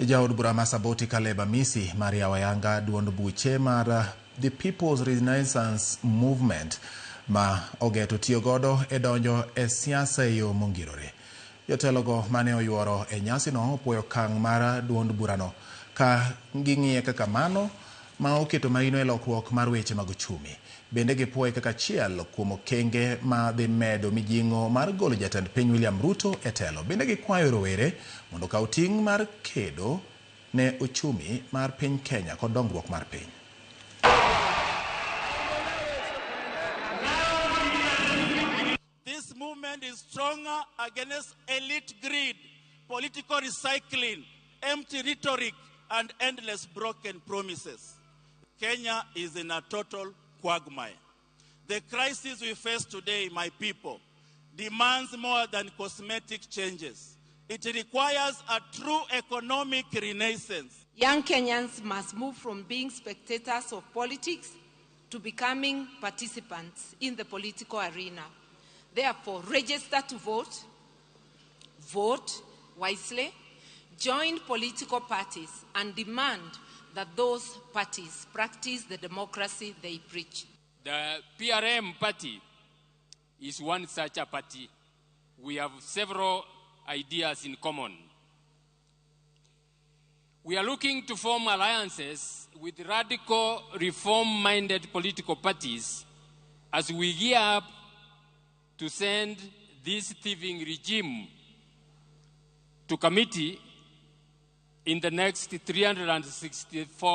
Jaod bura ma Saboti Caleb Amisi mar yawo ayanga duond buche mar The People's Renaissance Movement ma ogeto tiyo godo e donjo e siasa e yo mongirore. Jotelogo mane oyuoro e nyasino opuoyo okang' mar duond burano ka ging'iye kaka mano ma oketo maino e lokruok mar weche mag uchumi. Bende gipuoye kaka achiel kuom okenge ma dhi medo mijing'o mar golo jatend piny William Ruto e telo. Bende gikwayo rowere mondo okaw ting' mar kedo ne uchumi mar piny Kenya kod dongruok mar piny. This movement is stronger against elite greed, political recycling, empty rhetoric, and endless broken promises. Kenya is in a total quagmire. The crisis we face today, my people, demands more than cosmetic changes. It requires a true economic renaissance. Young Kenyans must move from being spectators of politics to becoming participants in the political arena. Therefore, register to vote, vote wisely, join political parties, and demand that those parties practice the democracy they preach. The PRM party is one such a party. We have several ideas in common. We are looking to form alliances with radical, reform-minded political parties as we gear up to send this thieving regime to committee in the next 364